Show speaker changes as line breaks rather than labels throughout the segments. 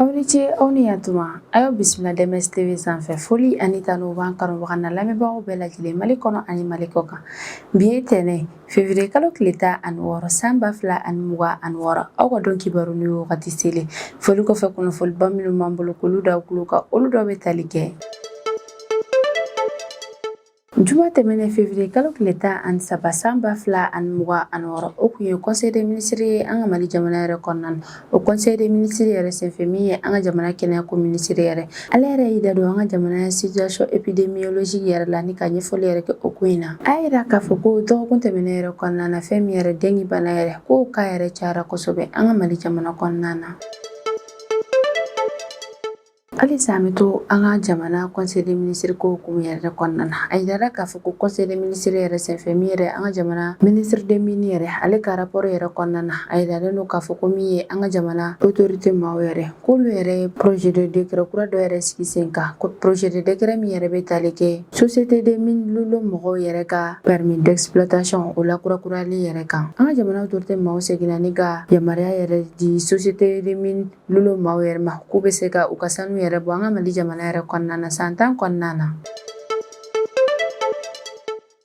Aw ni ce, aw ni yantuma. A y'aw bisimila DMS TV sanfɛ. Foli ani tanu b'an kanubaga n'a lamɛnbagaw bɛɛ lajɛlen, Mali kɔnɔ ani Mali kɔ kan. Bi ye tɛnɛ, février kalo tile 16, san 2026. Aw ka don kibaru ni wagati selen. Foli kɔfɛ, kunnafoniba minnu b'an bolo k'olu da tulo kan, olu dɔ bɛ tali kɛ: Juma tɛmɛnen, février kalo tile 13, san 2026, o tun ye conseil des ministres ye an ka Mali jamana yɛrɛ kɔnɔna na. O conseil des ministres yɛrɛ senfɛ, min ye an ka jamana kɛnɛyako ministre yɛrɛ, ale yɛrɛ y'i da don an ka jamana situation épidémiologique yɛrɛ la ni ka ɲɛfɔli yɛrɛ kɛ o ko in na. A y'a yira k'a fɔ ko dɔgɔkun tɛmɛnen yɛrɛ kɔnɔna na, fɛn min yɛrɛ dengue bana yɛrɛ, k'o cas yɛrɛ cayara kosɛbɛ an ka Mali jamana kɔnɔna na. Halisa an bɛ to an ka jamana conseil des ministres ko hukumu yɛrɛ kɔnɔna na. A yirara k'a fɔ ko conseil des ministres yɛrɛ senfɛ, min yɛrɛ an ka jamana ministre des mines yɛrɛ, ale ka rapport yɛrɛ kɔnɔna na, a yiralen don k'a fɔ ko min ye an ka jamana autorité maaw yɛrɛ, k'olu yɛrɛ ye projet de décret kura dɔ yɛrɛ sigi sen kan, ko projet de décret min yɛrɛ bɛ tali kɛ société des mines Loulo mɔgɔw yɛrɛ ka permis d'exploitation o lakurakurali yɛrɛ kan. An ka jamana autorité maaw seginna ni ka yamaruya yɛrɛ di société des mines Loulo maaw yɛrɛ ma, k'u bɛ se ka u ka sanu yɛrɛ bɔ an ka Mali jamana yɛrɛ kɔnɔna na san 10 kɔnɔna na.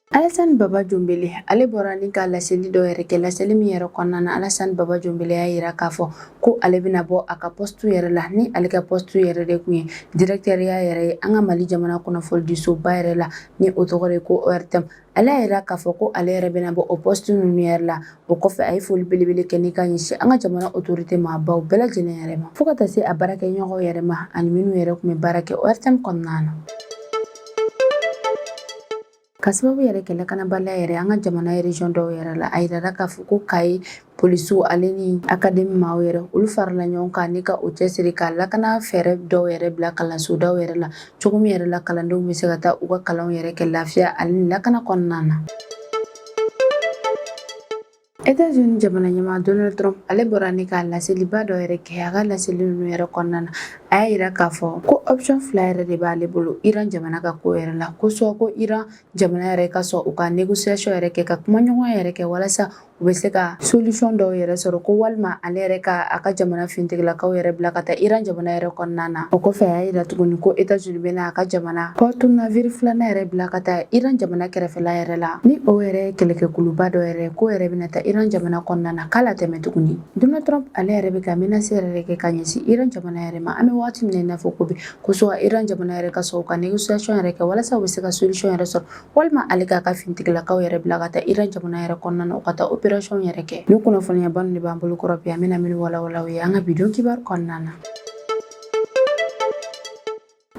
Alassane Baba Diombele, ale bɔra ni ka laseli dɔ yɛrɛ kɛ. Laseli min yɛrɛ kɔnɔna na, Alassane Baba Diombele y'a yira k'a fɔ ko ale bɛna bɔ a ka poste yɛrɛ la, ni ale ka poste yɛrɛ de kun ye directeur ya yɛrɛ ye an ka Mali jamana kunnafonidisoba yɛrɛ la, ni o tɔgɔ de ko ORTM. Ale y'a yira k'a fɔ ko ale yɛrɛ bɛna bɔ o poste ninnu yɛrɛ la. O kɔfɛ, a ye foli belebele kɛ ni ka ɲɛsin an ka jamana autorité maabaw bɛɛ lajɛlen yɛrɛ ma, fo ka taa se a baarakɛɲɔgɔnw yɛrɛ ma ani minnu yɛrɛ tun bɛ baara kɛ ORTM kɔnɔna na. Ka sababu yɛrɛ kɛ lakanabaliya yɛrɛ an ka jamana région dɔw yɛrɛ la, a yirara k'a fɔ ko Kayi polisiw ale ni académie maaw yɛrɛ, olu farala ɲɔgɔn kan ni ka o cɛsiri ka lakana fɛɛrɛ dɔw yɛrɛ bila kalansodaw yɛrɛ la, cogo min yɛrɛ la kalandenw bɛ se ka taa u ka kalanw yɛrɛ kɛ lafiya ale ni lakana kɔnɔna na. États-Unis jamana ɲɛmaa Donald Trump, ale bɔra ni ka laseliba dɔ yɛrɛ kɛ. A ka laseli ninnu yɛrɛ kɔnɔna na, a y'a yira k'a fɔ ko option fila yɛrɛ de b'ale bolo Iran jamana ka ko yɛrɛ la, ko soit ko Iran jamana yɛrɛ ka sɔn u ka négociation yɛrɛ kɛ, ka kumaɲɔgɔnya yɛrɛ kɛ walasa u bɛ se ka solution dɔw yɛrɛ sɔrɔ, ko walima ale yɛrɛ ka a ka jamana finitigilakaw yɛrɛ bila ka taa Iran jamana yɛrɛ kɔnɔna na. O kɔfɛ, a y'a yira tuguni ko États-Unis bɛna a ka jamana porte navire filanan yɛrɛ bila ka taa Iran jamana kɛrɛfɛla yɛrɛ la, ni o yɛrɛ ye kɛlɛkɛkuluba dɔ yɛrɛ ko yɛrɛ bɛna taa Iran jamana kɔnɔna na k'a la tɛmɛ tuguni. Donald Trump, ale yɛrɛ bɛ ka menace yɛrɛ de kɛ ka ɲɛsin Iran jamana yɛrɛ ma an bɛ waati min na i n'a fɔ ko bi, ko soit Iran jamana yɛrɛ ka sɔn u ka négociation yɛrɛ kɛ walasa u bɛ se ka solution yɛrɛ sɔrɔ, walima ale k'a ka finitigilakaw yɛrɛ bila ka taa Iran jamana yɛrɛ kɔnɔna na, u ka taa opération yɛrɛ kɛ. Ni kunnafoniyaba de b'an bolo kɔrɔ bi, an bɛna minnu walawala aw ye an ka bi don kibaru kɔnɔna na.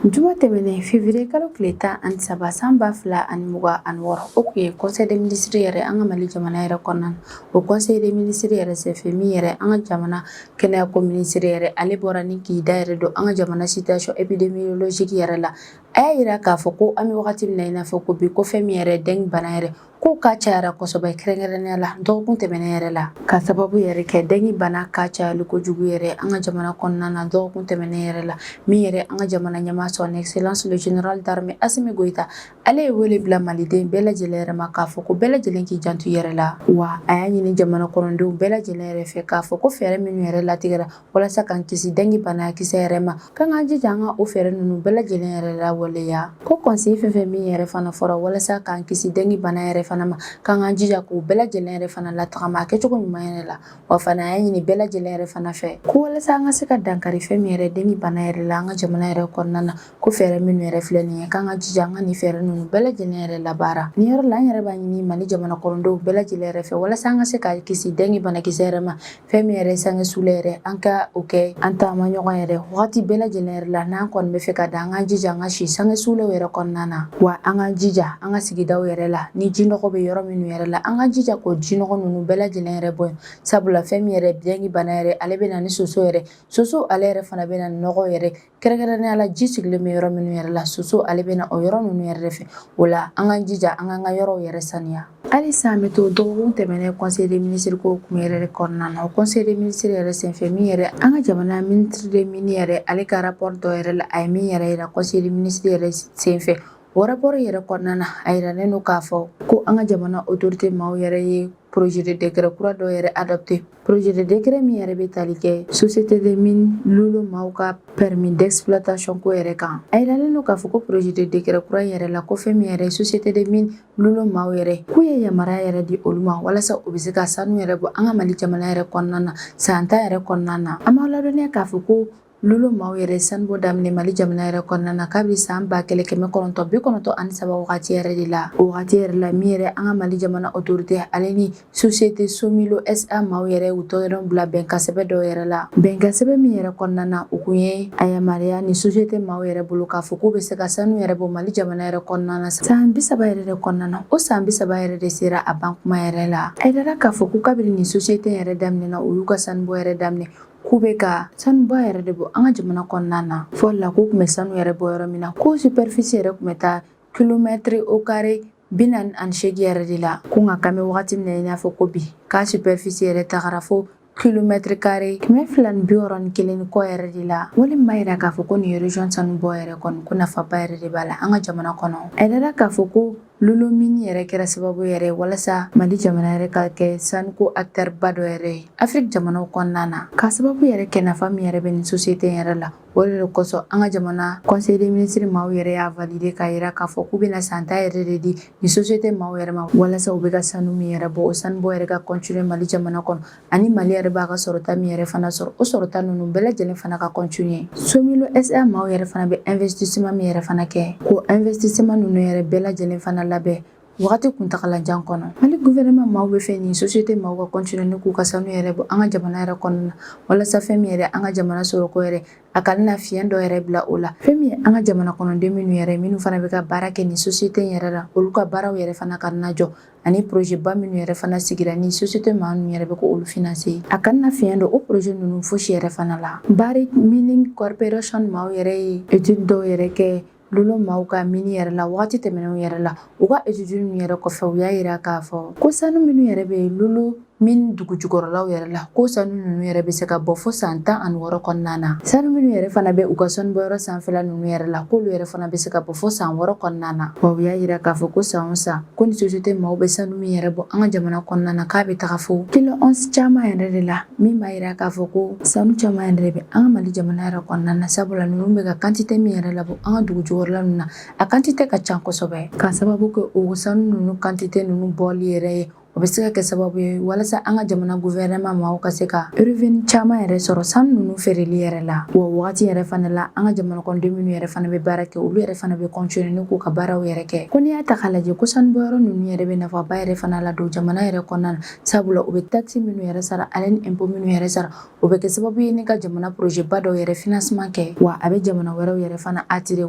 Juma tɛmɛnen, février kalo tile 13, san 2026, o tun ye conseil des ministres yɛrɛ an ka Mali jamana yɛrɛ kɔnɔna na. O conseil des ministres yɛrɛ senfɛ, min yɛrɛ an ka jamana kɛnɛyako ministre yɛrɛ, ale bɔra ni k'i da yɛrɛ don an ka jamana situation épidémiologique yɛrɛ la. A y'a yira k'a fɔ ko an bɛ wagati min na i n'a fɔ ko bi, ko fɛn min yɛrɛ dengue bana yɛrɛ, ko cas cayara kosɛbɛ, kɛrɛnkɛrɛnnenya la dɔgɔkun tɛmɛnen yɛrɛ la. Ka sababu yɛrɛ kɛ dengue bana cas cayali kojugu yɛrɛ an ka jamana kɔnɔna na dɔgɔkun tɛmɛnen yɛrɛ la, min yɛrɛ an ka jamana ɲɛmaa, son excellence le général d'armée Assimi Goïta, ale ye wele bila maliden bɛɛ lajɛlen yɛrɛ ma k'a fɔ ko bɛɛ lajɛlen k'i janto i yɛrɛ la. Wa a y'a ɲini jamana kɔnɔdenw bɛɛ lajɛlen yɛrɛ fɛ k'a fɔ ko fɛɛrɛ minnu yɛrɛ latigɛra walasa k'an kisi dengue banakisɛ yɛrɛ ma, k'an k'an jija an ka o fɛɛrɛ ninnu bɛɛ lajɛlen yɛrɛ lawaleya, ko conseil fɛn fɛn min yɛrɛ fana fɔra walasa k'an kisi dengue bana yɛrɛ fana ma, k'an k'an jija k'o bɛɛ lajɛlen yɛrɛ fana latagama a kɛcogo ɲuman yɛrɛ la. Wa fana a y'a ɲini bɛɛ lajɛlen yɛrɛ fana fɛ ko walasa an ka se ka dankari fɛn min yɛrɛ dengue bana yɛrɛ la an ka jamana yɛrɛ kɔnɔna na, ko fɛɛrɛ minnu yɛrɛ filɛ nin ye, k'an ka jija an ka nin fɛɛrɛ ninnu bɛɛ lajɛlen yɛrɛ labaara. Nin yɔrɔ la, an yɛrɛ b'a ɲini Mali jamana kɔnɔdenw bɛɛ lajɛlen yɛrɛ fɛ, walasa an ka se ka kisi dengue banakisɛ yɛrɛ ma, fɛn min yɛrɛ sange sulen yɛrɛ, an ka o kɛ an taama ɲɔgɔn yɛrɛ wagati bɛɛ lajɛlen yɛrɛ la. N'an kɔni bɛ fɛ ka da, an k'an jija an ka si sange sulenw yɛrɛ kɔnɔna na. Wa an k'an jija an ka sigidaw yɛrɛ la, ni jinɔgɔ bɛ yɔrɔ minnu yɛrɛ la, an k'an jija k'o jinɔgɔ ninnu bɛɛ lajɛlen yɛrɛ bɔ yen, sabula fɛn min yɛrɛ dengue bana yɛrɛ, ale bɛ na ni soso yɛrɛ. Soso ale yɛrɛ fana bɛ na ni nɔgɔ yɛrɛ, kɛrɛnkɛrɛnnenya la ji sigilen bɛ yɔrɔ minnu yɛrɛ la, soso ale bɛ na o yɔrɔ ninnu yɛrɛ de fɛ. O la, an k'an jija an k'an ka yɔrɔw yɛrɛ saniya. Halisa an bɛ to dɔgɔkun tɛmɛnen conseil des ministres ko kun yɛrɛ de kɔnɔna na. O conseil des ministres yɛrɛ senfɛ, min yɛrɛ an ka jamana ministre des mines yɛrɛ, ale ka rapport dɔ yɛrɛ la, a ye min yɛrɛ yira conseil des ministres yɛrɛ senfɛ, o rapport yɛrɛ kɔnɔna na, a yiralen don k'a fɔ ko an ka jamana autorité maaw yɛrɛ ye projet de décret kura dɔ yɛrɛ adopté, projet de décret min yɛrɛ bɛ tali kɛ société de mine Loulo maaw ka permis d'exploitation ko yɛrɛ kan. A yiralen don k'a fɔ ko projet de décret kura in yɛrɛ la, ko fɛn min yɛrɛ société de mine Loulo maaw yɛrɛ, k'u ye yamaruya yɛrɛ di olu ma walasa u bɛ se ka sanu yɛrɛ bɔ an ka Mali jamana yɛrɛ kɔnɔna na san 10 yɛrɛ kɔnɔna na. An b'aw ladɔnniya k'a fɔ ko Loulo maaw yɛrɛ sanubɔ daminɛ Mali jamana yɛrɛ kɔnɔna na kabini san 1993 wagati yɛrɛ de la. O wagati yɛrɛ la, min yɛrɛ an ka Mali jamana autorité ale ni société Somilo SA maaw yɛrɛ u tɔgɔ bila bɛnkan sɛbɛn dɔw yɛrɛ la. Bɛnkan sɛbɛn min yɛrɛ kɔnɔna na, u kun ye a yamaruya ni société maaw yɛrɛ bolo k'a fɔ k'u bɛ se ka sanu yɛrɛ bɔ Mali jamana yɛrɛ kɔnɔna na san 30 yɛrɛ de kɔnɔna na. O san 30 yɛrɛ de sera a ban kuma yɛrɛ la. A yirala k'a fɔ ko kabini ni société yɛrɛ daminɛna, u y'u ka sanubɔ yɛrɛ daminɛ, k'u bɛ ka sanubɔ yɛrɛ de bɔ an ka jamana kɔnɔna na. Fɔlɔ la, k'u tun bɛ sanu yɛrɛ bɔ yɔrɔ min na, ko superficie yɛrɛ tun bɛ taa kilomètre au carré 48 yɛrɛ de la. Ko nka k'an bɛ wagati min na i n'a fɔ ko bi, k'a superficie yɛrɛ tagara fo kilomètre carré 261 ni kɔ yɛrɛ de la. Wale min b'a yira k'a fɔ ko nin région sanubɔ yɛrɛ kɔni, ko nafaba yɛrɛ de b'a la an ka jamana kɔnɔ. A yirala k'a fɔ ko Loulo Mine yɛrɛ kɛra sababu yɛrɛ walasa Mali jamana yɛrɛ ka kɛ sanuko acteur ba dɔ yɛrɛ ye Afiriki jamanaw kɔnɔna na, k'a sababu yɛrɛ kɛ nafa min yɛrɛ bɛ nin société yɛrɛ la. O de kosɔn, an ka jamana conseil des ministres maaw yɛrɛ y'a valider k'a yira k'a fɔ k'u bɛna san 10 yɛrɛ de di nin société maaw yɛrɛ ma, walasa u bɛ ka sanu min yɛrɛ bɔ, o sanubɔ yɛrɛ ka continuer Mali jamana kɔnɔ, ani Mali yɛrɛ b'a ka sɔrɔta min yɛrɛ fana sɔrɔ, o sɔrɔta ninnu bɛɛ lajɛlen fana ka continuer. Somilo SA maaw yɛrɛ fana bɛ investissement min yɛrɛ fana kɛ, k'o investissement ninnu yɛrɛ bɛɛ lajɛlen fana labɛn wagati kuntagalajan kɔnɔ. Mali gouvernement maaw bɛ fɛ nin société maaw ka continuer ni k'u ka sanu yɛrɛ bɔ an ka jamana yɛrɛ kɔnɔna na, walasa fɛn min yɛrɛ an ka jamana sɔrɔko yɛrɛ, a kana na fiɲɛ dɔ yɛrɛ bila o la. Fɛn min ye an ka jamana kɔnɔden minnu yɛrɛ, minnu fana bɛ ka baara kɛ nin société in yɛrɛ la, olu ka baaraw yɛrɛ fana kana na jɔ, ani projet ba minnu yɛrɛ fana sigira ni société maa ninnu yɛrɛ bɛ k'olu financer, a kana na fiɲɛ don o projet ninnu fosi yɛrɛ fana la. Barrick Mining Corporation maaw yɛrɛ ye étude dɔw yɛrɛ kɛ Loulo maaw ka mine yɛrɛ la wagati tɛmɛnenw yɛrɛ la. U ka étude ninnu yɛrɛ kɔfɛ, u y'a yira k'a fɔ ko sanu minnu yɛrɛ bɛ Loulo mine dugu jukɔrɔlaw yɛrɛ la, ko sanu ninnu yɛrɛ bɛ se ka bɔ fo san 16 kɔnɔna na. Sanu minnu yɛrɛ fana bɛ u ka sanubɔyɔrɔ sanfɛla ninnu yɛrɛ la, k'olu yɛrɛ fana bɛ se ka bɔ fo san 6 kɔnɔna na. Wa u y'a yira k'a fɔ ko san o san, ko ni société maaw bɛ sanu min yɛrɛ bɔ an ka jamana kɔnɔna na, k'a bɛ taga fo kilo once caman yɛrɛ de la, min b'a yira k'a fɔ ko sanu caman yɛrɛ de bɛ an ka Mali jamana yɛrɛ kɔnɔna na, sabula ninnu bɛ ka quantité min yɛrɛ labɔ an ka dugu jukɔrɔla ninnu na, a quantité ka ca kosɛbɛ. K'a sababu kɛ o sanu ninnu quantité ninnu bɔli yɛrɛ ye, o bɛ se ka kɛ sababu ye walasa an ka jamana gouvernement maaw ka se ka revenu caman yɛrɛ sɔrɔ sanu ninnu feereli yɛrɛ la. Wa wagati yɛrɛ fana la, an ka jamana kɔnɔden minnu yɛrɛ fana bɛ baara kɛ, olu yɛrɛ fana bɛ continuer ni k'u ka baaraw yɛrɛ kɛ. Ko n'i y'a ta k'a lajɛ, ko sanubɔyɔrɔ ninnu yɛrɛ bɛ nafaba yɛrɛ fana ladon jamana yɛrɛ kɔnɔna na, sabula u bɛ taxe minnu yɛrɛ sara ale ni impôt minnu yɛrɛ sara, o bɛ kɛ sababu ye ni ka jamana projet ba dɔw yɛrɛ financement kɛ. Wa a bɛ jamana wɛrɛw yɛrɛ fana attirer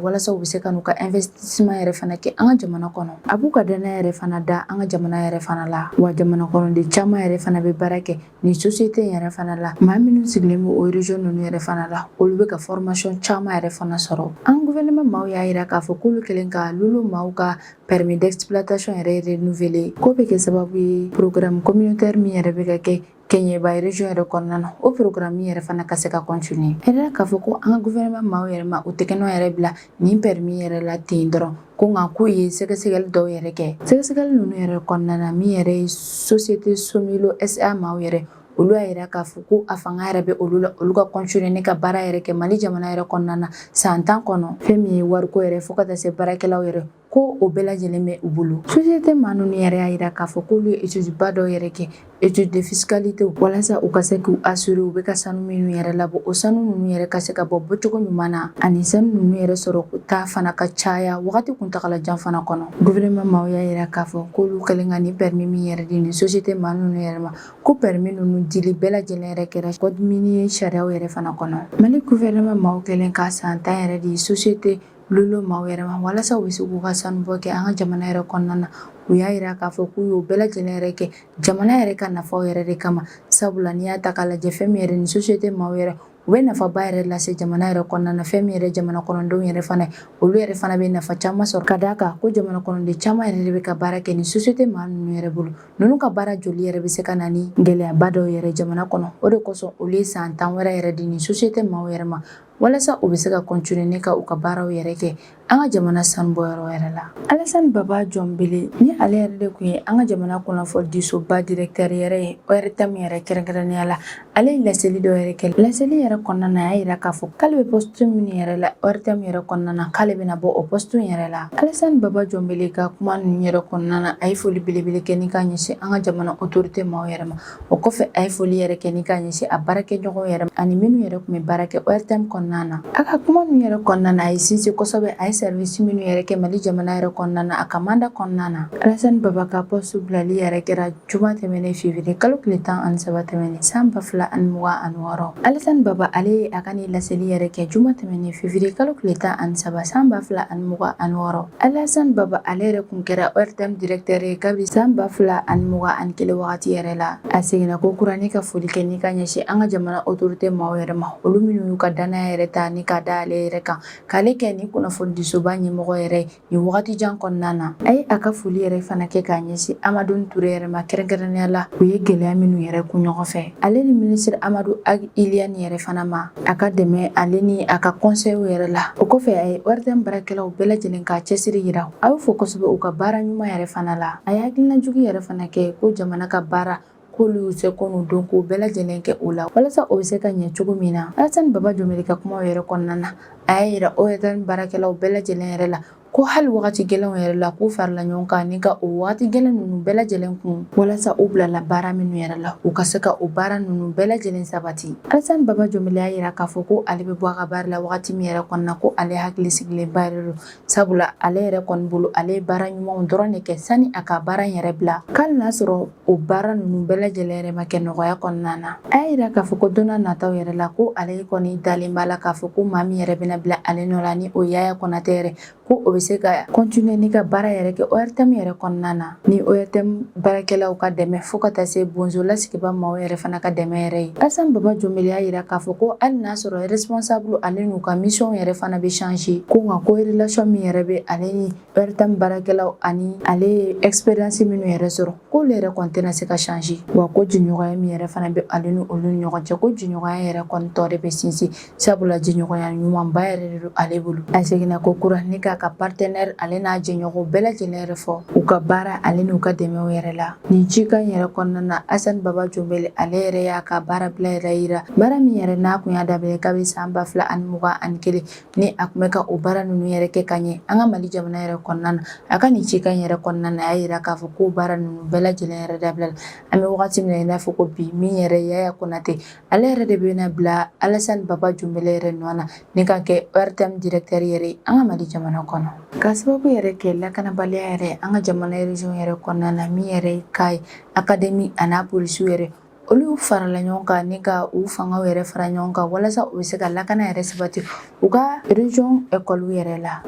walasa u bɛ se ka n'u ka investissement yɛrɛ fana kɛ an ka jamana kɔnɔ. A b'u ka danaya yɛrɛ fana da an ka jamana yɛrɛ fana la. Wa jamana kɔnɔden caman yɛrɛ fana bɛ baara kɛ nin société in yɛrɛ fana la. Maa minnu sigilen bɛ o région ninnu yɛrɛ fana la, olu bɛ ka formation caman yɛrɛ fana sɔrɔ. An gouvernement maaw y'a yira k'a fɔ k'olu kɛlen ka Loulo maaw ka permis d'exploitation yɛrɛ renouveler, k'o bɛ kɛ sababu ye programme communautaire min yɛrɛ bɛ ka kɛ Kɛɲɛba région yɛrɛ kɔnɔna na, o programme yɛrɛ fana ka se ka continuer. A yirala k'a fɔ ko an ka gouvernement maaw yɛrɛ ma u tɛgɛ nɔ yɛrɛ bila nin permis yɛrɛ la ten dɔrɔn, ko nka k'u ye sɛgɛsɛgɛli dɔw yɛrɛ kɛ. Sɛgɛsɛgɛli ninnu yɛrɛ kɔnɔna na, min yɛrɛ ye société Somilo SA maaw yɛrɛ, olu y'a yira k'a fɔ ko a fanga yɛrɛ bɛ olu la, olu ka continuer ni ka baara yɛrɛ kɛ Mali jamana yɛrɛ kɔnɔna na san 10 kɔnɔ. Fɛn min ye wariko yɛrɛ, fo ka taa se baarakɛlaw yɛrɛ, ko o bɛɛ lajɛlen bɛ u bolo. Société maa ninnu yɛrɛ y'a yira k'a fɔ k'olu ye étude ba dɔw yɛrɛ kɛ, étude de fiscalité, walasa u ka se k'u assurer u bɛ ka sanu minnu yɛrɛ labɔ, o sanu ninnu yɛrɛ ka se ka bɔ bɔcogo ɲuman na, ani sanu ninnu yɛrɛ sɔrɔ ta fana ka caya wagati kuntagalajan fana kɔnɔ. Gouvernement maaw y'a yira k'a fɔ k'olu kɛlen ka nin permis min yɛrɛ di nin société maa ninnu yɛrɛ ma, ko permis ninnu dili bɛɛ lajɛlen yɛrɛ kɛra code minier sariyaw yɛrɛ fana kɔnɔ. Mali gouvernement maaw kɛlen ka san 10 yɛrɛ di société Loulo maaw yɛrɛ ma walasa u bɛ se k'u ka sanubɔ kɛ an ka jamana yɛrɛ kɔnɔna na, u y'a yira k'a fɔ k'u y'o bɛɛ lajɛlen yɛrɛ kɛ jamana yɛrɛ ka nafaw yɛrɛ de kama, sabula n'i y'a ta k'a lajɛ, fɛn min yɛrɛ ni société maaw yɛrɛ, u bɛ nafaba yɛrɛ lase jamana yɛrɛ kɔnɔna na. Fɛn min yɛrɛ jamana kɔnɔdenw yɛrɛ fana, olu yɛrɛ fana bɛ nafa caman sɔrɔ, ka d'a kan ko jamana kɔnɔden caman yɛrɛ de bɛ ka baara kɛ ni société maa ninnu yɛrɛ bolo. Ninnu ka baara joli yɛrɛ bɛ se ka na ni gɛlɛyaba dɔw yɛrɛ jamana kɔnɔ. O de kosɔn, olu ye san 10 wɛrɛ yɛrɛ di nin société maaw yɛrɛ ma. walasa u bɛ se ka continuer ni ka u ka baaraw yɛrɛ kɛ an ka jamana sanubɔyɔrɔ yɛrɛ la. Alassane Baba Diombele ni ale yɛrɛ de tun ye an ka jamana kunnafonidisoba directeur yɛrɛ ye ORTM yɛrɛ kɛrɛnkɛrɛnnenya la, ale ye laseli dɔ yɛrɛ kɛ. Laseli yɛrɛ kɔnɔna na, a y'a jira k'a fɔ k'ale bɛ poste min yɛrɛ la ORTM yɛrɛ kɔnɔna na, k'ale bɛna bɔ o poste yɛrɛ la. Alassane Baba Diombele ka kuma ninnu yɛrɛ kɔnɔna na, a ye foli belebele kɛ ni ka ɲɛsin an ka jamana autorité maaw yɛrɛ ma. O kɔfɛ, a ye foli yɛrɛ kɛ ni ka ɲɛsin a baarakɛɲɔgɔnw yɛrɛ ani minnu yɛrɛ tun bɛ baara kɛ ORTM kɔnɔna na. A ka kuma ninnu yɛrɛ kɔnɔna na, a ye sinsin kosɛbɛ, a ye service minnu yɛrɛ kɛ Mali jamana yɛrɛ kɔnɔna na a ka mandat kɔnɔna na. Alassane Baba ka poste bilali yɛrɛ kɛra juma tɛmɛnen, février kalo tile 13 tɛmɛnen san 2026. Alassane Baba, ale ye a ka nin laseli yɛrɛ kɛ juma tɛmɛnen, février kalo tile 13 san 2026. Alassane Baba, ale yɛrɛ tun kɛra ORTM directeur ye kabini san 2021 wagati yɛrɛ la. A seginna ko kura ni ka foli kɛ ni ka ɲɛsin an ka jamana autorité maaw yɛrɛ ma, olu minnu y'u ka danaya yɛrɛ ta ni ka da ale yɛrɛ kan, k'ale kɛ ni kunnafonidisoba ɲɛmɔgɔ yɛrɛ ye nin wagati jan kɔnɔna na. A ye a ka foli yɛrɛ fana kɛ k'a ɲɛsin Hamadoun Touré yɛrɛ ma, kɛrɛnkɛrɛnnenya la u ye gɛlɛya minnu yɛrɛ kun ɲɔgɔn fɛ, ale ni minisiri Amadou Ag Iyane yɛrɛ fana ma, a ka dɛmɛ ale ni a ka conseil yɛrɛ la. O kɔfɛ, a ye ORTM baarakɛlaw bɛɛ lajɛlen ka cɛsiri yira. A y'u fo kosɛbɛ u ka baara ɲuman yɛrɛ fana la. A ye hakilina jugu yɛrɛ fana kɛ ko jamana ka baara, k'olu y'u seko n'u dɔnko bɛɛ lajɛlen kɛ o la walasa o bɛ se ka ɲɛ cogo min na. Alassane Baba Diombele ka kumaw yɛrɛ kɔnɔna na, a y'a yira ORTM baarakɛlaw bɛɛ lajɛlen yɛrɛ la ko hali wagati gɛlɛnw yɛrɛ la, k'u farala ɲɔgɔn kan ni ka o wagati gɛlɛn ninnu bɛɛ lajɛlen kun, walasa u bilala baara minnu yɛrɛ la, u ka se ka o baara ninnu bɛɛ lajɛlen sabati. Alassane Baba Diombele y'a yira k'a fɔ ko ale bɛ bɔ a ka baara la wagati min yɛrɛ kɔnɔna, ko ale hakili sigilenba yɛrɛ don, sabula ale yɛrɛ kɔni bolo, ale ye baara ɲumanw dɔrɔn de kɛ sani a ka baara yɛrɛ bila, k'ale n'a sɔrɔ o baara ninnu bɛɛ lajɛlen yɛrɛ ma kɛ nɔgɔya kɔnɔna na. A y'a yira k'a fɔ ko don nataw yɛrɛ la, ko ale kɔni dalen b'a la k'a fɔ ko maa min yɛrɛ bɛna bila ale nɔ la, ni o Yaya Konate yɛrɛ, ko o bɛ se ka continuer ni ka baara yɛrɛ kɛ ORTM yɛrɛ kɔnɔna na, ni ORTM baarakɛlaw ka dɛmɛ, fo ka taa se bonzo lasigiba maaw yɛrɛ fana ka dɛmɛ yɛrɛ ye. Alassane Baba Diombele y'a yira k'a fɔ ko hali n'a sɔrɔ responsable ale n'u ka mission yɛrɛ fana bɛ changer, ko nka ko relation min yɛrɛ bɛ ale ni ORTM baarakɛlaw ani ale ye expérience minnu yɛrɛ sɔrɔ, k'olu yɛrɛ kɔni tɛna se ka changer. Wa ko jɛɲɔgɔnya min yɛrɛ fana bɛ ale ni olu ni ɲɔgɔn cɛ, ko jɛɲɔgɔnya yɛrɛ kɔni tɔ de bɛ sinsin, sabula jɛɲɔgɔnya ɲumanba yɛrɛ de don ale bolo. A seginna ko kura ni k'a ka partenaire, ale n'a jɛɲɔgɔn bɛɛ lajɛlen yɛrɛ fo u ka baara ale n'u ka dɛmɛw yɛrɛ la. Nin cikan yɛrɛ kɔnɔna na, Alassane Baba Diombele, ale yɛrɛ y'a ka baara bila yɛrɛ yira, baara min yɛrɛ n'a kun y'a daminɛ kabini san 2021, ni a tun bɛ ka o baara ninnu yɛrɛ kɛ ka ɲɛ an ka Mali jamana yɛrɛ kɔnɔna na. A ka nin cikan yɛrɛ kɔnɔna na, a y'a yira k'a fɔ ko baara ninnu bɛɛ lajɛlen yɛrɛ dabila. An bɛ wagati min na i n'a fɔ ko bi, min yɛrɛ Yaya Konate, ale yɛrɛ de bɛna bila Alassane Baba Diombele yɛrɛ nɔ na ni ka kɛ ORTM directeur yɛrɛ ye an ka Mali jamana kɔnɔ. Ka sababu yɛrɛ kɛ lakanabaliya yɛrɛ an ka jamana région yɛrɛ kɔnɔna na, min yɛrɛ ye Kayi académie a n'a polisiw yɛrɛ, olu farala ɲɔgɔn kan ni ka u fangaw yɛrɛ fara ɲɔgɔn kan walasa u bɛ se ka lakana yɛrɛ sabati u ka région école yɛrɛ la.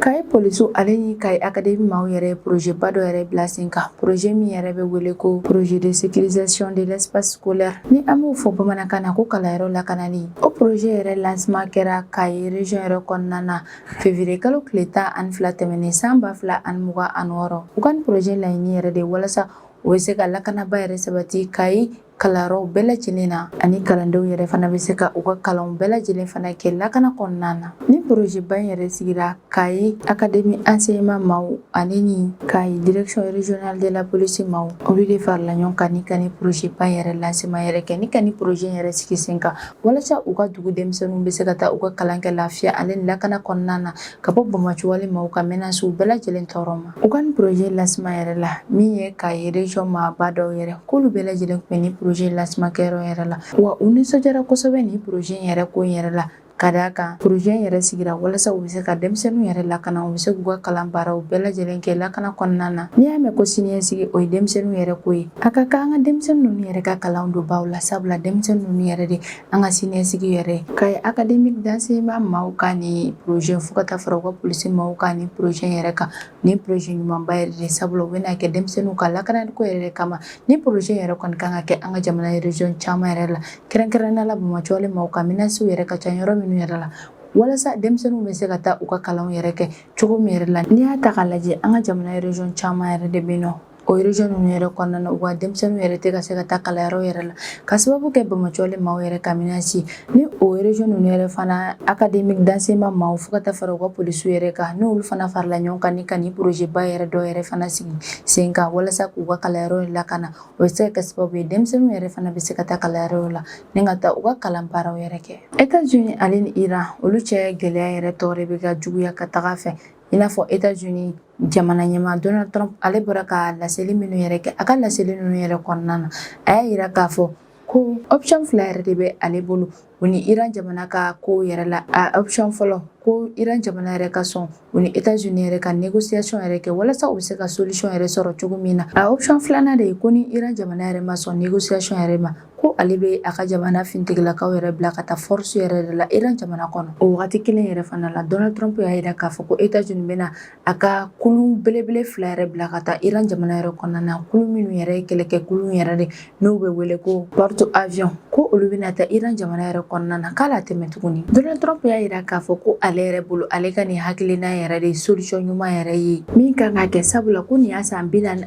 Kayi polisiw ale ni Kayi académie maaw yɛrɛ ye projet ba dɔ yɛrɛ bila sen kan, projet min yɛrɛ bɛ wele ko projet de sécurisation de l'espace scolaire, ni an b'o fɔ bamanankan na ko kalanyɔrɔ lakanali. O projet yɛrɛ lancement kɛra Kayi région yɛrɛ kɔnɔna na février kalo tile 12 tɛmɛnen san 2026. U ka nin projet laɲini yɛrɛ de walasa u bɛ se ka lakanaba yɛrɛ sabati Kayi kalanyɔrɔw bɛɛ lajɛlen na, ani kalandenw yɛrɛ fana bɛ se ka u ka kalanw bɛɛ lajɛlen fana kɛ lakana kɔnɔna na. Ni projet ba in yɛrɛ sigira, Kayi académie enseignement maaw ale ni Kayi direction régionale de la police maaw, olu de farala ɲɔgɔn kan ni ka ni projet ba in yɛrɛ lancement yɛrɛ kɛ, ni ka ni projet in yɛrɛ sigi sen kan, walasa u ka dugu denmisɛnninw bɛ se ka taa u ka kalan kɛ lafiya ale ni lakana kɔnɔna na, ka bɔ banbaanciwale maaw ka menaces bɛɛ lajɛlen tɔɔrɔ ma. U ka ni projet lancement yɛrɛ la, min ye Kayi région maaba dɔw yɛrɛ, k'olu bɛɛ lajɛlen tun bɛ ni projet lancement kɛyɔrɔ yɛrɛ la. Wa u nisɔndiyara kosɛbɛ ni projet in yɛrɛ ko in yɛrɛ la, ka d'a kan projet in yɛrɛ sigira walasa u bɛ se ka denmisɛnninw yɛrɛ lakana, u bɛ se k'u ka kalan baaraw bɛɛ lajɛlen kɛ lakana kɔnɔna na. N'i y'a mɛn ko siniɲɛsigi, o ye denmisɛnninw yɛrɛ ko ye. A ka kan an ka denmisɛnnin ninnu yɛrɛ ka kalan don baw la, sabula denmisɛnnin ninnu yɛrɛ de an ka siniɲɛsigi yɛrɛ ye. Kayi académie d'enseignement maaw ka ni projet, fo ka taa fara u ka polisi maaw ka ni projet yɛrɛ kan, ni projet ɲumanba yɛrɛ de, sabula u bɛna kɛ denmisɛnninw ka lakanali ko yɛrɛ de kama. Ni projet yɛrɛ kɔni kan ka kɛ an ka jamana région caman yɛrɛ la, kɛrɛnkɛrɛnnenya la banbaanciwale maaw ka menaces yɛrɛ ka ca yɔrɔ minnu yɛrɛ la, walasa denmisɛnninw bɛ se ka taa u ka kalanw yɛrɛ kɛ cogo min yɛrɛ la. N'i y'a ta k'a lajɛ, an ka jamana région caman yɛrɛ de bɛ yen nɔ, o région ninnu yɛrɛ kɔnɔna na, u ka denmisɛnninw yɛrɛ tɛ ka se ka taa kalanyɔrɔ yɛrɛ la, ka sababu kɛ banbaanciwale maaw yɛrɛ ka menace. Ni o région ninnu yɛrɛ fana académie d'enseignement maaw fo ka taa fara u ka polisiw yɛrɛ kan, n'olu fana farala ɲɔgɔn kan ni ka nin projet ba yɛrɛ dɔ yɛrɛ fana sigi sen kan walasa k'u ka kalanyɔrɔ lakana. O bɛ se ka kɛ sababu ye, denmisɛnninw yɛrɛ fana bɛ se ka taa kalanyɔrɔ la ni ka taa u ka kalan baaraw yɛrɛ kɛ. États-Unis ale ni Iran, olu cɛ gɛlɛya yɛrɛ tɔ de bɛ ka juguya ka taga fɛ. I n'a fɔ États-Unis jamana ɲɛmaa Donald Trump, ale bɔra ka laseli minnu yɛrɛ kɛ, a ka laseli ninnu yɛrɛ kɔnɔna na, a y'a yira k'a fɔ ko option fila yɛrɛ de bɛ ale bolo u ni Iran jamana ka ko yɛrɛ la. A option fɔlɔ, ko Iran jamana yɛrɛ ka sɔn u ni États-Unis yɛrɛ ka négociation yɛrɛ kɛ walasa u bɛ se ka solution yɛrɛ sɔrɔ cogo min na. A option filanan de ye ko ni Iran jamana yɛrɛ ma sɔn négociation yɛrɛ ma, ko ale bɛ a ka jamana finitigilakaw yɛrɛ bila ka taa force yɛrɛ de la Iran jamana kɔnɔ. O wagati kelen yɛrɛ fana la, Donald Trump y'a jira k'a fɔ ko États-Unis bɛna a ka kulu belebele fila yɛrɛ bila ka taa Iran jamana yɛrɛ kɔnɔna na, kulu minnu yɛrɛ ye kɛlɛkɛ kulu yɛrɛ de, n'u bɛ wele ko porte avion, ko olu bɛna taa Iran jamana yɛrɛ kɔnɔna na k'a la tɛmɛ tuguni. Donald Trump y'a jira k'a fɔ ko ale yɛrɛ bolo, ale ka nin hakilina yɛrɛ de solution ɲuman yɛrɛ ye min kan ka kɛ, sabula ko nin y'a san 47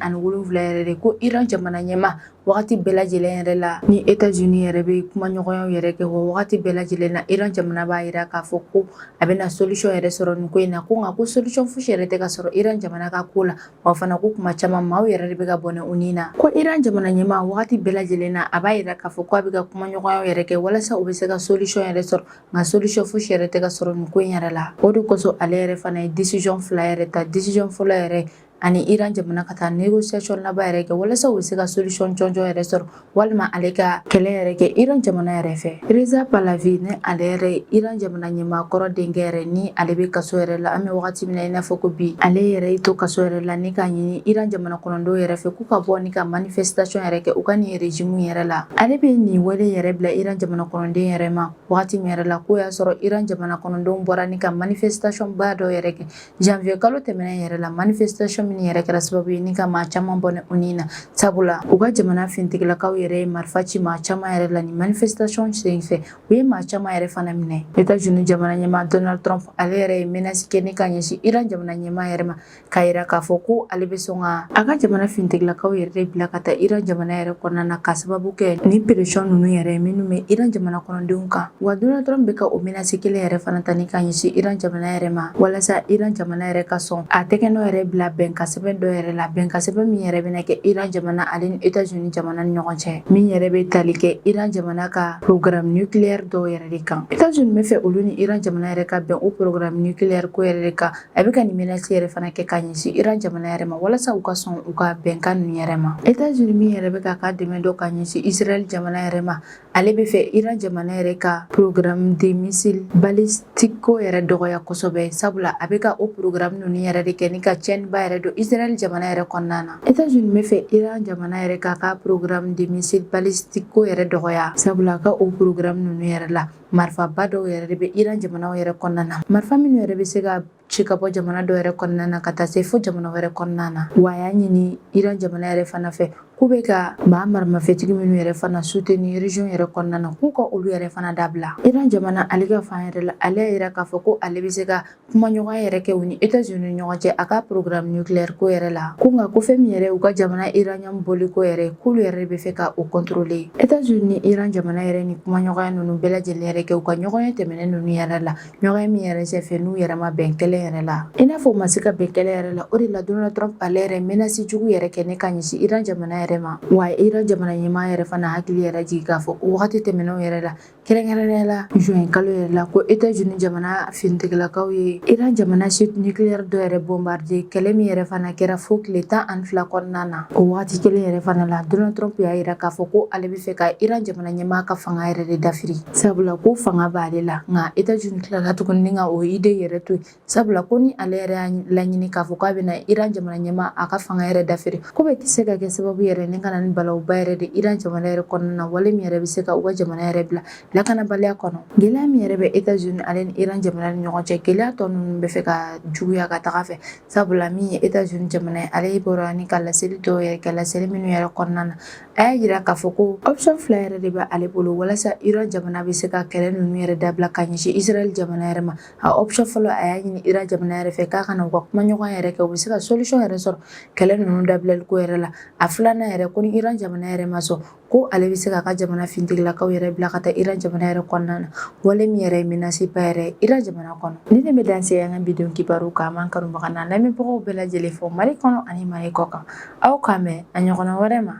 yɛrɛ de ko Iran jamana ɲɛmaa, wagati bɛɛ lajɛlen yɛrɛ la, ni États-Unis yɛrɛ bɛ kumaɲɔgɔnyaw yɛrɛ kɛ, wa wagati bɛɛ lajɛlen na, Iran jamana b'a jira k'a fɔ ko a bɛna solution yɛrɛ sɔrɔ nin ko in na, ko nka ko solution fosi yɛrɛ tɛ ka sɔrɔ Iran jamana ka ko la. Wa fana ko kuma caman maaw yɛrɛ de bɛ ka bɔnɛ u ni na, ko Iran jamana ɲɛmaa, wagati bɛɛ lajɛlen na, a b'a jira k'a fɔ ko a bɛ ka kumaɲɔgɔnyaw yɛrɛ kɛ walasa u bɛ se ka solution yɛrɛ sɔrɔ, nka solution fosi yɛrɛ tɛ ka sɔrɔ nin ko in yɛrɛ la. O de kosɔn ale yɛrɛ fana ye décision fila yɛrɛ ta. Décision fɔlɔ yɛrɛ, ani Iran jamana ka taa négociation laban yɛrɛ kɛ walasa u bɛ se ka solution jɔnjɔn yɛrɛ sɔrɔ, walima ale ka kɛlɛ yɛrɛ kɛ Iran jamana yɛrɛ fɛ. Reza Pahlavi, ni ale yɛrɛ Iran jamana ɲɛmaa kɔrɔ denkɛ yɛrɛ, ni ale bɛ kaso yɛrɛ la, an bɛ wagati min na i n'a fɔ ko bi, ale yɛrɛ y'i to kaso yɛrɛ la ni k'a ɲini Iran jamana kɔnɔdenw yɛrɛ fɛ k'u ka bɔ ni ka manifestation yɛrɛ kɛ u ka nin régime yɛrɛ la. Ale bɛ nin wele yɛrɛ bila Iran jamana kɔnɔden yɛrɛ ma wagati min yɛrɛ la, k'o y'a sɔrɔ Iran jamana kɔnɔdenw bɔra ni ka manifestation ba dɔ yɛrɛ kɛ janvier kalo tɛmɛnen yɛrɛ la, manifestation min yɛrɛ kɛra sababu ye ni ka maa caman bɔnɛ u ni na, sabula u ka jamana finitigilakaw yɛrɛ ye marifa ci maa caman yɛrɛ la. Ni manifestation senfɛ, u ye maa caman yɛrɛ fana minɛ. États-Unis jamana ɲɛmaa Donald Trump, ale yɛrɛ ye menace kɛ ni ka ɲɛsin Iran jamana ɲɛmaa yɛrɛ ma, k'a yira k'a fɔ ko ale bɛ sɔn ka a ka jamana finitigilakaw yɛrɛ de bila ka taa Iran jamana yɛrɛ kɔnɔna na, ka sababu kɛ ni pression ninnu yɛrɛ minnu bɛ Iran jamana kɔnɔdenw kan. Wa Donald Trump bɛ ka o menace kelen yɛrɛ fana ta ni ka ɲɛsin Iran jamana yɛrɛ ma, walasa Iran jamana yɛrɛ ka sɔn a tɛgɛ nɔ yɛrɛ bila bɛnkan sɛbɛn dɔ yɛrɛ la, bɛnkan sɛbɛn min yɛrɛ bɛna kɛ Iran jamana ale ni États-Unis jamana ni ɲɔgɔn cɛ, min yɛrɛ bɛ tali kɛ Iran jamana ka programme nucléaire dɔw yɛrɛ de kan. États-Unis bɛ fɛ olu ni Iran jamana yɛrɛ ka bɛn o programme nucléaire ko yɛrɛ de kan. A bɛ ka nin menace yɛrɛ fana kɛ ka ɲɛsin Iran jamana yɛrɛ ma walasa u ka sɔn u ka bɛnkan ninnu yɛrɛ ma. États-Unis min yɛrɛ bɛ k'a ka dɛmɛ dɔ ka ɲɛsin Israël jamana yɛrɛ ma, ale bɛ fɛ Iran jamana yɛrɛ ka programme de missile balistique ko yɛrɛ dɔgɔya kosɛbɛ, sabula a bɛ ka o programme ninnu yɛrɛ de kɛ ni ka tiɲɛniba yɛrɛ don Israël jamana yɛrɛ kɔnɔna na. États-Unis bɛ fɛ Iran jamana yɛrɛ k'a ka programme de missile balistique ko yɛrɛ dɔgɔya, sabula a ka o programme ninnu yɛrɛ la, marifaba dɔw yɛrɛ de bɛ Iran jamanaw yɛrɛ kɔnɔna na, marifa minnu yɛrɛ bɛ se ka ci ka bɔ jamana dɔ yɛrɛ kɔnɔna na ka taa se fo jamana wɛrɛ kɔnɔna na. Wa a y'a ɲini Iran jamana yɛrɛ fana fɛ k'u bɛ ka maa maramafɛntigi minnu yɛrɛ fana soutenir région yɛrɛ kɔnɔna na, k'u ka olu yɛrɛ fana dabila. Iran jamana ale ka fan yɛrɛ la, ale y'a yira k'a fɔ ko ale bɛ se ka kumaɲɔgɔnya yɛrɛ kɛ u ni États-Unis ɲɔgɔn cɛ a ka programme nucléaire ko yɛrɛ la, ko nka ko fɛn min yɛrɛ u ka jamana uranium bɔli ko yɛrɛ, k'olu yɛrɛ bɛ fɛ ka o contrôler. États-Unis ni Iran jamana yɛrɛ ni kumaɲɔgɔnya ninnu bɛɛ lajɛlen yɛrɛ kɛ u ka ɲɔgɔnye tɛmɛnen ninnu yɛrɛ la, ɲɔgɔnye min yɛrɛ senfɛ n'u yɛrɛ ma bɛn kɛlɛ yɛrɛ la, i n'a fɔ u ma se ka bɛn kɛlɛ yɛrɛ la. O de la Donald Trump ale yɛrɛ menace jugu yɛrɛ kɛ ne ka ɲɛsin Iran jamana yɛrɛ ma. Wa Iran jamana ɲɛmaa yɛrɛ fana hakili yɛrɛ jigin k'a fɔ o wagati tɛmɛnenw yɛrɛ la, kɛrɛnkɛrɛnnenya la juin kalo yɛrɛ la, ko États-Unis jamana finitigilakaw ye Iran jamana site nucléaire dɔ yɛrɛ bombarder, kɛlɛ min yɛrɛ fana kɛra fo tile 12 kɔnɔna na. O wagati kelen yɛrɛ fana la, Donald Trump y'a yira k'a fɔ ko ale bɛ fɛ ka Iran jamana ɲɛmaa ka fanga yɛrɛ de dafiri, sabula ko fanga b'ale la. Nka États-Unis tilala tuguni ni ka o idée yɛrɛ to yen, sabula ko ni ale yɛrɛ y'a laɲini k'a fɔ k'a bɛna Iran jamana ɲɛmaa a ka fanga yɛrɛ dafiri, ko bɛ se ka kɛ sababu yɛrɛ ni ka na ni balawuba yɛrɛ de Iran jamana yɛrɛ kɔnɔna na, wale min yɛrɛ bɛ se ka u ka jamana yɛrɛ bila lakanabaliya kɔnɔ. Gɛlɛya min yɛrɛ bɛ États-Unis ale ni Iran jamana ni ɲɔgɔn cɛ, gɛlɛya tɔ ninnu bɛ fɛ ka juguya ka taga fɛ, sabula min ye États-Unis jamana ye, ale bɔra ni ka laseli dɔw yɛrɛ kɛ. Laseli minnu yɛrɛ kɔnɔna na, a y'a yira k'a fɔ ko option fila yɛrɛ de bɛ ale bolo walasa Iran jamana bɛ se ka kɛlɛ ninnu yɛrɛ dabila ka ɲɛsin Israël jamana yɛrɛ ma. A option fɔlɔ, a y'a ɲini Iran jamana yɛrɛ fɛ k'a kana u ka kumaɲɔgɔn yɛrɛ kɛ, u bɛ se ka solution yɛrɛ sɔrɔ kɛlɛ ninnu dabilali ko yɛrɛ la. A filanan fana yɛrɛ ko ni Iran jamana yɛrɛ ma sɔn ko ale bɛ se k'a ka jamana finitigilakaw yɛrɛ bila ka taa Iran jamana yɛrɛ kɔnɔna na, wale min yɛrɛ ye menace ba yɛrɛ Iran jamana kɔnɔ. Nin de bɛ dan sigi an ka bi don kibaru kan. An b'an kanubaga n'an lamɛnbagaw bɛɛ lajɛlen fo Mali kɔnɔ ani Mali kɔ kan. Aw k'an bɛn a ɲɔgɔnna wɛrɛ ma.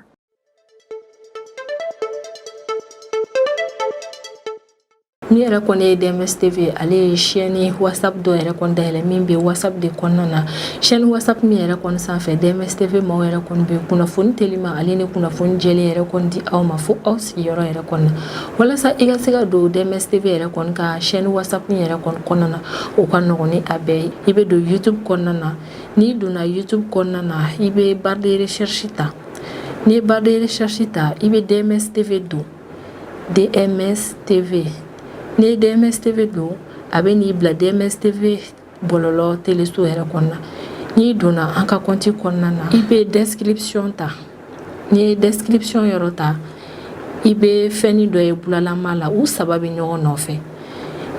Ni yɛrɛ kɔni ye DMS TV, ale ye chaîne WhatsApp dɔ yɛrɛ kɔni dayɛlɛ min bɛ WhatsApp de kɔnɔna na. Chaîne WhatsApp min yɛrɛ kɔni sanfɛ, DMS TV maaw yɛrɛ kɔni bɛ kunnafoni telima ale ni kunnafoni jɛlen yɛrɛ kɔni di aw ma fo aw sigiyɔrɔ yɛrɛ kɔni na. Walasa i ka se ka don DMS TV yɛrɛ kɔni ka chaîne WhatsApp yɛrɛ kɔni kɔnɔna na, o ka nɔgɔn ni a bɛɛ ye. I bɛ don YouTube kɔnɔna na. N'i donna YouTube kɔnɔna na, i bɛ barre de recherche ta. N'i ye barre de recherche ta, i bɛ DMS TV don, DMS TV. N'i ye DMS TV don, a bɛ n'i bila DMS TV bɔlɔlɔ teleso yɛrɛ kɔnɔna. N'i donna an ka compte kɔnɔna na, i bɛ description ta. N'i ye description yɔrɔ ta, i bɛ fɛnnin dɔ ye bulalama la, u saba bɛ ɲɔgɔn nɔfɛ.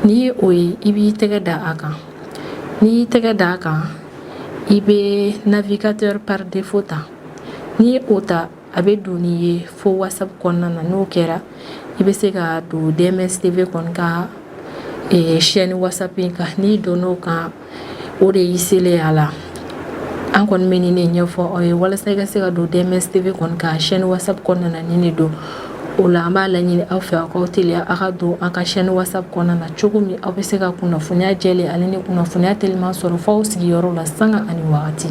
N'i ye o ye, i b'i tɛgɛ da a kan. N'i y'i tɛgɛ da a kan, i bɛ navigateur par défaut ta. N'i ye o ta, a bɛ don n'i ye fo WhatsApp kɔnɔna na. N'o kɛra, i bɛ se ka don DMS TV kɔni ka chaîne WhatsApp in kan. N'i donn'o kan, o de y'i selen a la. An kɔni bɛ nin de ɲɛfɔ aw ye walasa i ka se ka don DMS TV kɔni ka chaîne WhatsApp kɔnɔna na. Nin de don o la, an b'a laɲini aw fɛ, aw k'aw teliya aw ka don an ka chaîne WhatsApp kɔnɔna na, cogo min aw bɛ se ka kunnafoniya jɛlen ale ni kunnafoniya teliman sɔrɔ fo aw sigiyɔrɔ la, sanga ani wagati.